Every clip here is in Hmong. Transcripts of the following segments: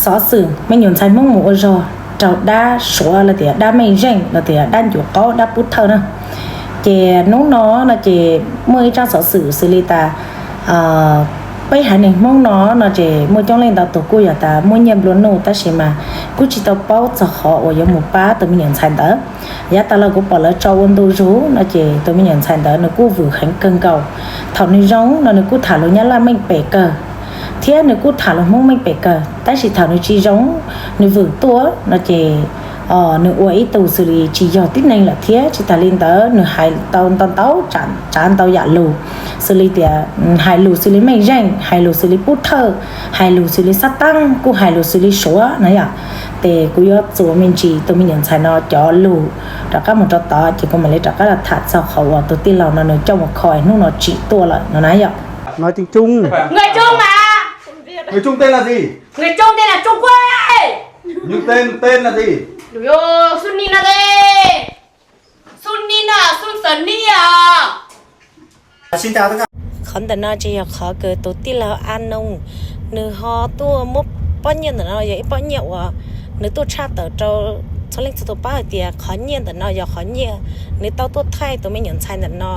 Xov xwm me nyuam ntxhais Hmoob mus ua zog raug dab suav los tias dab meej zeej los tias dab ncuav qaub dab pub thawj na. Ces hnub no no ces muaj ib tsab xov xwm xws li tas peb haiv neeg Hmoob no no ces muaj coob leej ntau tus kuj yog tas muaj nyiaj nplua nuj tab sis mas kuj tsis tau paub txog qhov uas yuav mus pab tus me nyuam ntxhais ntawd. Yav tas los kuv pom lawv tso ua ntu zus no ces tus me nyuam ntxhais ntawd nws kuj vwm heev kawg nkaus. Thaum nws zoo no nws kuj tham lus Nyab Laj meej pem kawg, thiab nws kuj tham lus Hmoob meej pem kawg, tab sis thaum nws tsis zoo, nws vwm tuaj no ces nws ua ib tug xws li tsis yog tib neeg lawm thiab. Tsis tas li ntawd nws hais tau ntau ntau tsav ntau yam lus, xws li tias hais lus xws li meej zeej, hais lus xws li pub thawj, hais lus xws li xab taab, kuj hais lus xws li suav no yom. Ces kuv yuav txuas me ntsis tus me nyuam ntxhais no cov lus rov qab mus rau tod ces kuv mam li rov qab los tham txog qhov uas tus tij laug no nws coj mus kho hnub no tsim tuaj lawm no na yom. Nói tiếng Trung. Người Trung mà. Người Trung tên là gì? Người Trung tên là Trung Quốc ấy. Nhưng tên tên là gì? Ui dồi, Xuân Ninh là gì? Xuân Ninh à, Xuân Sở Ni à? Qhov ntawm no ces yog qhov kws tus tij laug A Noog nws ho tuaj muab pob nyiaj ntawm no yog ib pob nyiaj uas nws tuaj tshaj tawm rau txhua leej txhua tus paub hais tias qhov nyiaj ntawm no yog qhov nyiaj nws tau tuaj thaij tus me nyuam ntxhais ntawm no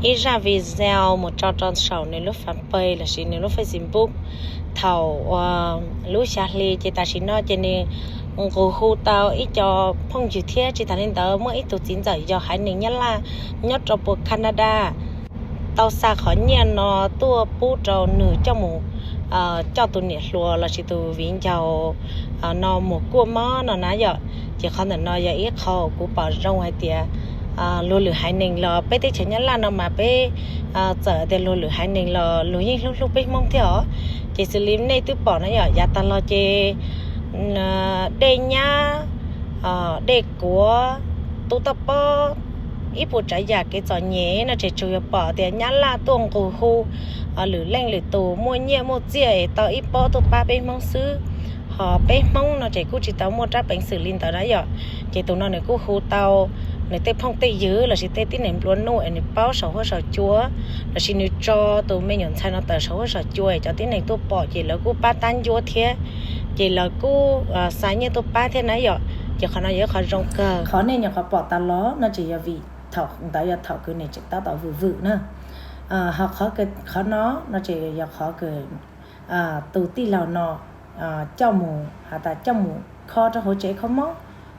ib zaj video mus tso rau saum nws lub fanpage lossis nws lub Facebook thaum uas lub xya hli. Ces tam sim no ces nws nqus hu tau ib co phooj ywg thiab tsis tas li ntawd muaj ib tug txiv ntxawm yog haiv neeg Nyab Laj nyob rau puag Canada tau xa qhov nyiaj no tuaj pub rau nws coj mus coj tus niam hluas lossis tus viv ncaus no mus kuaj mob no na yom. Ces qhov ntawm no yog ib qho kuv pom zoo hais tias luag lwm haiv neeg los peb teb chaws Nyab Laj no mas peb txawm tias luag lwm haiv neeg los luag yeej hlub hlub peb Hmoob thiab os. Ces xws li nej twb pom na yom, yav tas los ces dej nyab, dej kuav, tub toj pob, ib puas tsav yam kev txom nyem no ces tsuas yog pom tias Nyab Laj tuaj nqus hu lwm leej lwm tus muaj nyiaj muaj txiaj es tau ib pob tuaj pab peb Hmoob xwb. Ho peb Hmoob no ces kuj tsis tau muaj rab peev xwm li ntawd na yom. Ces tus no nws kuj hu tau nws tej phooj tej ywg lossis tej tib neeg nplua nuj es nws paub saum huab saum cua lossis nws tso tus me nyuam ntxhais no tawm saum huab saum cua es cov tib neeg tuaj pom ces lawv kuj pab tab ncuab thiab, ces lawv kuj xa nyiaj tuaj pab thiab na yom. Ces qhov no yog ib qho zoo kawg. Qhov nej nyuam qhuav pom tas los no ces yog vim thaum ntawd yog thaum kws nws tseem tab tom vwm vwm na. Ho qhov no no ces yog qhov kws tus tij laug no coj mus has tas coj mus kho rau hauv tsev kho mob,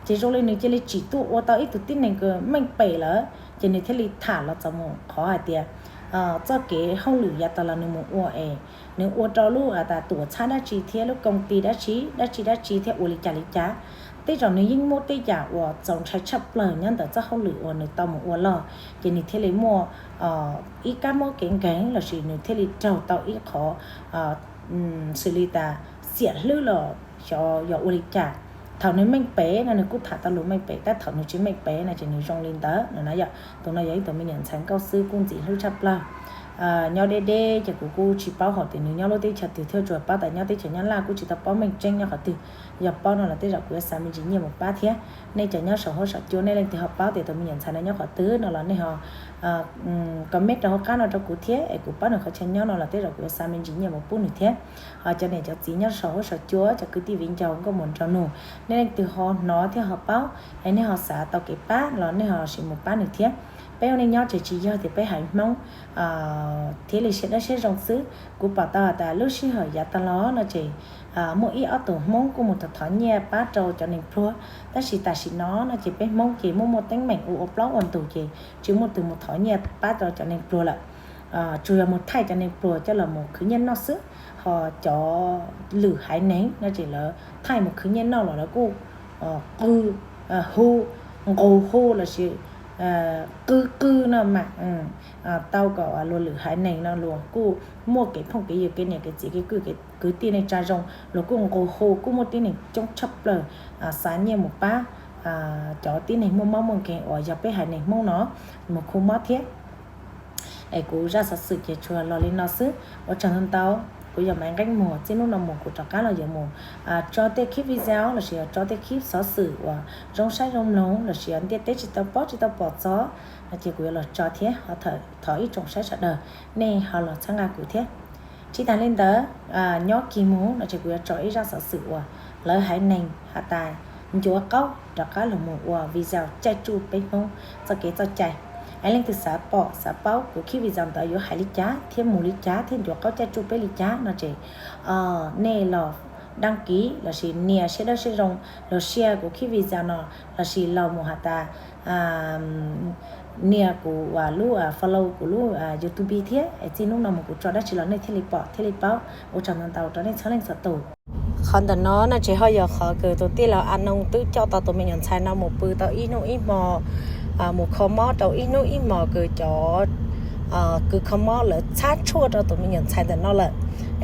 ces zoo li nws cia li tsim tuaj ua tau ib tug tib neeg kws meej pem lawm, ces nws thiaj li tham los txog mus qhov hais tias txoj kev hauj lwm yav tas los nws mus ua es nws ua rau lub tas tuam txhab dab tsi thiab lub koom ti dab tsi dab tsi dab tsi thiab ua li cas li cas. Tej zaum nws yeej muaj tej yam uas txaus ntshai tshaj plaws nyob ntawm txoj hauj lwm uas nws tau mus ua log, ces nws thiaj li muaj ib kab mob kev nkeeg lossis nws thiaj li raug tau ib qhov xws li tas xiam hlwb los xyov yog ua li cas. Thaum nws meej pem no nws kuj tham tau lus meej pem, tab thaum nws tsis meej pem no ces nws zoo li ntawd no na yom. Tus no yog ib tug me nyuam ntxhais nkauj xwb kuj ntxim hlub tshaj plaws. Nyob deb deb ces kuv kuj tsis paub hais tias nws nyob lub teb chaws twg thiab, tsuas paub tas nyob teb chaws Nyab Laj, kuj tsis tau paub meej tseeb nyob qhov twg. Yog paub no los tej zaum kuv yuav xa me ntsis nyiaj mus pab thiab. Nej cov nyob saum huab saum cua nej leej twg ho paub tias tus me nyuam ntxhais no nyob qhov twg no los nej ho comment rau hauv qab no rau kuv thiab es kuv paub nws qhov chaw nyob no los tej zaum kuv yuav xa me ntsis nyiaj mus pub nws thiab. Ho cov niam cov txiv nyob saum huab saum cua, cov kwv tij viv ncaus nkauj muam nraug nus, nej leej twg ho hnov thiab ho paub es nej ho xav tau kev pab los nej ho sim mus pab nws thiab. Peb ua neej nyob ces tsis yog tias peb haiv Hmoob thiaj li siab dawb siab zoo xwb. Kuv pom tau has tas lub sij hawm yav tag los no ces muaj ib ob tug Hmoob kuj mus thov thov nyiaj pab rau cov neeg pluag, tab sis tam sim no no ces peb Hmoob ces muaj muaj teeb meem ua ua plaub ua ntug ces tsis muaj tus mus thov nyiaj pab rau cov neeg pluag lawm. Tsuas yog mus thaij cov neeg pluag coj los mus khwv nyiaj noj xwb. Ho cov lwm haiv neeg no ces lawv thaij mus khwv nyiaj noj los lawv kuj qw hu, nqus hu lossis qw qw no mas tau kom luag lwm haiv neeg no luag kuj muaj kev phooj kev ywg, kev niam kev txiv, kev kwv kev tij neej tsa zoo, luag kuj nqus hu, kuj muaj tib neeg coob tshaj plaws xa nyiaj mus pab cov tib neeg muaj mob muaj nkeeg uas yog peb haiv neeg Hmoob no mus khu mob thiab. Es kuv zaj xov xwm ces tsuas los li no xwb. Ua tsaug ntau ntau, kuv yog Maiv Nqeeb Muag, txij hnub no mus kuv rov qab los yuav mus tso tej clip video lossis yog tso tej clip xov xwm uas zoo saib zoo mloog lossis yog ntiaj teb tsis tau paub tsis tau pom txog no ces kuv yuav los tso thiab. Ho thov ib tsoom saib sawv daws nej ho los txhawb nqa kuv thiab. Tsis tas li ntawd, nyob kis mus no ces kuv yuav tso ib zaj xov xwm uas lawv haiv neeg has tas ncuav qaub rov qab los mus ua video caij tsuj peb Hmoob txoj kev txoj cai. Es leej twg xav pom xav paub kuv khib video ntawd yuav hais li cas thiab mus li cas thiab ncuav qaub caij tsuj peb li cas no ces nej los đăng ký lossis nias siab dawb siab zoo los share kuv khib video no lossis los mus has tas nias kuv lub follow kuv lub YouTube thiab es txij hnub no mus kuv tso dab tsi los nej thiaj li pom thiaj li paub. Ua tsaug ntau ntau rau nej txhua leej txhua tus. Qhov ntawm no no ces ho yog qhov kws tus tij laug A Noo twb coj tau tus me nyuam ntxhais no mus pw tau ib hnub ib hmo, mus kho mob rau ib hnub ib hmo kws cov kws kho mob lawv txhab tshuaj rau tus me nyuam ntxhais ntawm no lawm.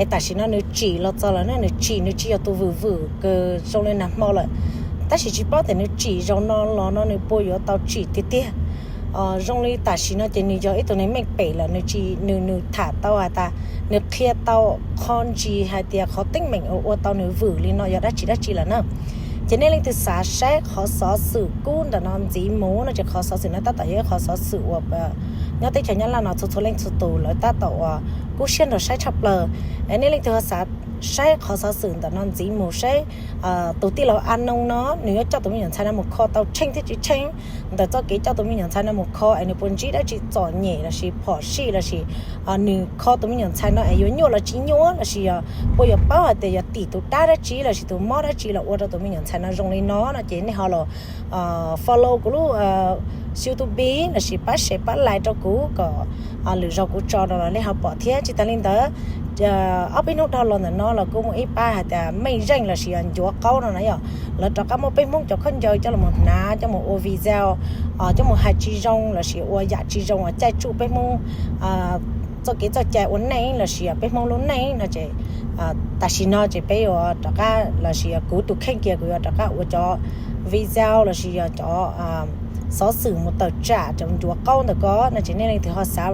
Es tam sim no nws tsim los txog lawm na, nws tsim, nws tsis yog tus vwm vwm kws zoo li nag hmo lawm. Tab sis tsis paub tias nws tsim zaum no los no nws puas yuav tau tsim tiag tiag. Zoo li tam sim no ces nws yog ib tug neeg meej pem lawm, nws tsis, nws, nws tham tau has tas nws qhia tau qhov ntsis hais tias qhov teeb meem uas ua tau nws vwm li no yog dab tsi dab tsi lawm na. Ces nej leej twg xav saib qhov xov xwm kub ntawm no ntxiv mus no ces qhov xov xwm no tab tom yog ib qhov xov xwm uas nyob teb chaws Nyab Laj no txhua txhua leej txhua tus lawv tab tom uas kub siab nrog saib tshaj plaws. Nej leej twg ho xav saib qhov xov xwm ntawm no ntxiv mus saib tus tij laug A Noo no nws yuav coj tus me nyuam ntxhais no mus kho tau tsheej thiab tsis tsheej ntawm txoj kev coj tus me nyuam ntxhais no mus kho es nws puas ntsib dab tsi txom nyem lossis phom sij lossis nws kho tus me nyuam ntxhais no es yuav nyuaj los tsis nyuaj lossis yog puas yuav paub hais tias yog tim tus dab dab tsi lossis tus mob dab tsi los ua rau tus me nyuam ntxhais no zoo li no no ces nej ho los follow kuv lub YouTube lossis pab share pab like rau kuv kom lwm zaus kuv tso no los nej ho pom thiab. Tsis tas li ntawd, ob peb hnub dhau los ntawm no los kuj muaj ib pab hais tias meej zeej lossis yog ncuav qaub no na yom, lawv rov qab muab peb Hmoob cov khaub ncaws coj los hnav coj mus ua video, coj mus hais tsis zoo lossis ua yam tsis zoo uas caij tsuj peb Hmoob txoj kev txoj cai ua neej lossis peb Hmoob lub neej no ces tam sim no ces peb yuav rov qab lossis yog kuv tus kheej kiag kuv yuav rov qab ua cov video lossis yog cov xov xwm mus tawm tsam cov ncuav qaub ntawm ko no ces nej leej twg ho xav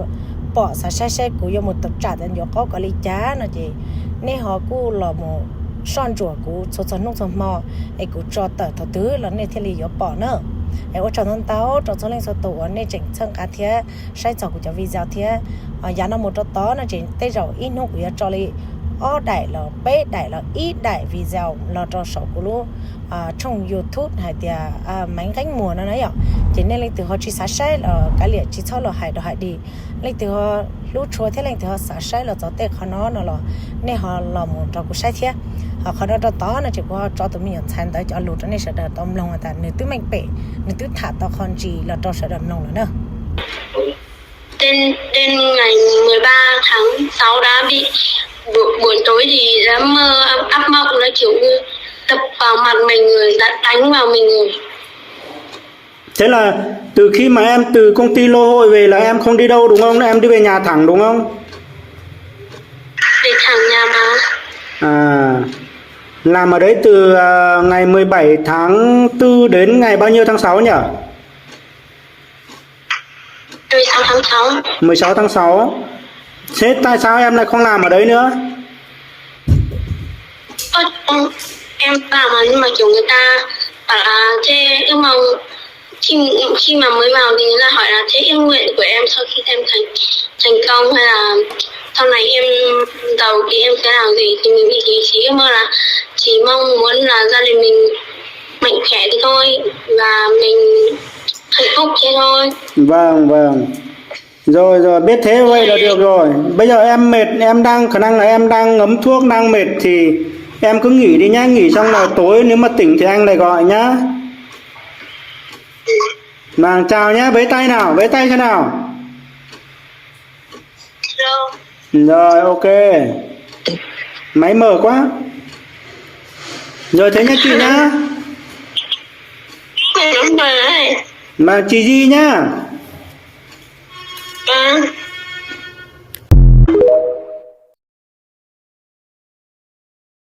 pom xav saib saib kuv yuav mus tawm tsam cov ncuav qaub ko li cas no ces nej ho kuj los mus soj ntsuam kuv txhua txhua hnub txhua hmo es kuv tso tawm thaum twg los nej thiaj li yuav pom na. Es ua tsaug ntau ntau rau txhua leej txhua tus uas nej tseem txhawb nqa thiab saib txog kuv cov video thiab. Yav no mus rau tod no ces tej zaum ib hnub kuv yuav tso li ob daim los peb daim los ib daim video los rau saum kuv lub tshooj YouTube hais tias Maiv Nqeeb Muas no na yom. Ces nej leej twg ho tsis xav saib los kav liam tsis txhob los hais dog hais dig. Leej twg ho hlub tshua thiab leej twg ho xav saib los txog tej qhov no no los nej ho los mus nrog kuv saib thiab. Ho qhov no rau tod no ces kuv ho tso tus me nyuam ntxhais ntawd cov lus rau nej sawv daws tau mloog tas nws twb meej pem, nws twb tham tau qhov ntsis los rau sawv daws mloog lawm na. Tên, tên ngày mười ba tháng sáu đã bị buổi, buổi tối thì đã mơ áp mộng là kiểu như đập vào mặt mình rồi đã đánh vào mình rồi. Thế là từ khi mà em từ công ty lô hội về là em không đi đâu đúng không? Em đi về nhà thẳng đúng không? Về thẳng nhà mà. À, làm ở đấy từ à, ngày mười bảy tháng tư đến ngày bao nhiêu tháng sáu nhỉ? Mười sáu tháng sáu. Mười sáu tháng sáu. Thế tại sao em lại không làm ở đấy nữa? Ơ, em làm mà nhưng mà kiểu người ta bảo là thế ước mong khi khi mà mới vào thì người ta hỏi là thế ước nguyện của em sau khi em thành thành công hay là sau này em giàu thì em sẽ làm gì thì mình bị chỉ chỉ ước mơ là chỉ mong muốn là gia đình mình mạnh khỏe thì thôi và mình hạnh phúc thế thôi. Vâng, vâng. Rồi, rồi, biết thế vậy là được rồi. Bây giờ em mệt, em đang khả năng là em đang ngấm thuốc, đang mệt thì em cứ nghỉ đi nhá, nghỉ xong là tối nếu mà tỉnh thì anh lại gọi nhá. Vâng, chào nhá, vẫy tay nào, vẫy tay xem nào. Rồi, ok. Máy mở quá. Rồi thế nhá chị nhá. Mà chị Di nhá.